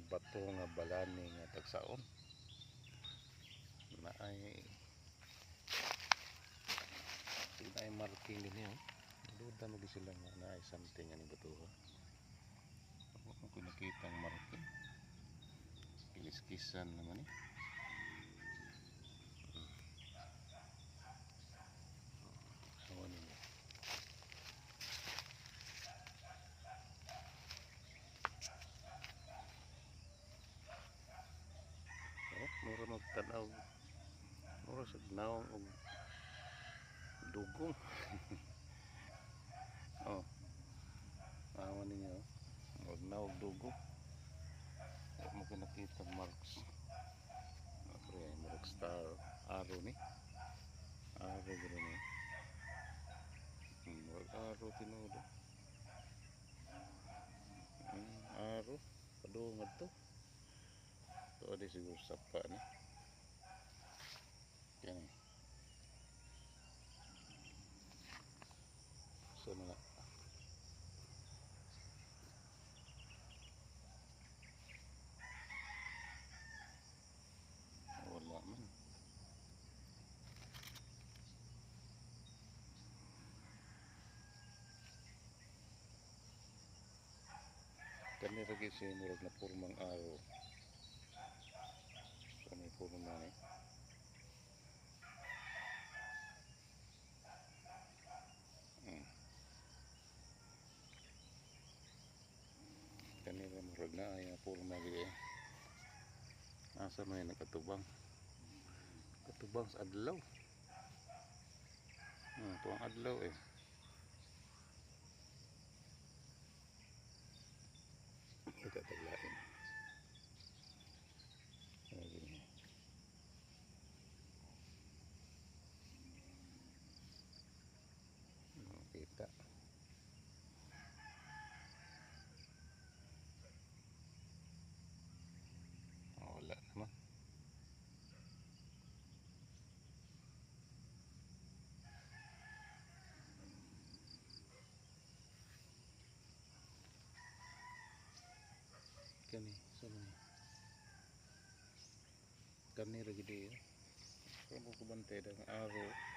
Bato nga balani nga tagsaon. Naay naay marking din oh. Duda mo sila nga naay something ani bato ha. Ako ko nakita ang marking. Kiliskisan naman eh. Awan ninyo. Oh, mura magtanaw. Mura sa nawong og dugong. Oh. Awan ninyo. Murag nawong dugong. Wa mo kinakita marks. Pre, murag star arrow ni. Arrow guro ni. Murag arrow tinuod. Arrow. Padungad to. Ito di siguro sapa ni. Yan eh. So mga wala man. Kani ra gyud siya murag na pormang arrow. So may porma ni. Kani ra murag na ay nga porma gyud eh. Asa man ni nakatubang? Katubang sa adlaw. Tuwang adlaw eh. Kita taglain. Ano gini? Kita. Oh, wala naman. Kani, sa man ni? Kani ra gid eh. Pero ko bantay ang araw.